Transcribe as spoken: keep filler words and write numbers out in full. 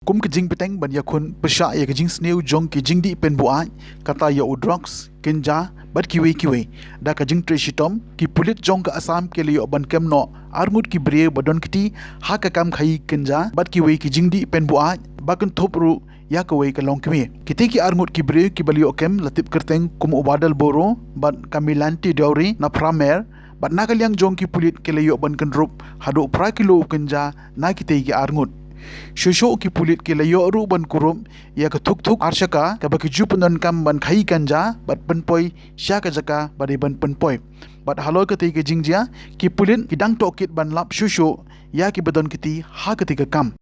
Kum ka jingbteng ban ïakhun pyrshah ïa ka jingsniew jong ki jingdih pynbuaid, kata ïa u drugs, kynja bad kiwei kiwei. Da ka jingtrei shitom, ki pulit jong ka Assam ki la ïoh ban kem noh arngut ki briew ba don kti ha ka kam khaïi kynja bad kiwei ki jingdih pynbuaid, ba kynthup ruh ïa kawei ka longkmie. Kitei ki arngut ki briew kiba la ïoh kem la tip kyrteng kum u Badal Boro bad ka Milanti Deuri na Phramer, bad na ka liang jong ki pulit ki la ïoh ban kynrup haduh phra kilo u kynja na kitei ki arngut. Shuh shuh ki pulit ki la ïoh ruh ban kurup ïa ka thuk thuk ar shaka kaba ki ju pyndonkam ban khaïi kynja bad pynpoi sha ka jaka ba dei ban pynpoi. Bad halor katei ka jingjia, ki pulit ki dang tohkit ban lap shuh shuh ïa kiba don kti ha katei ka kam.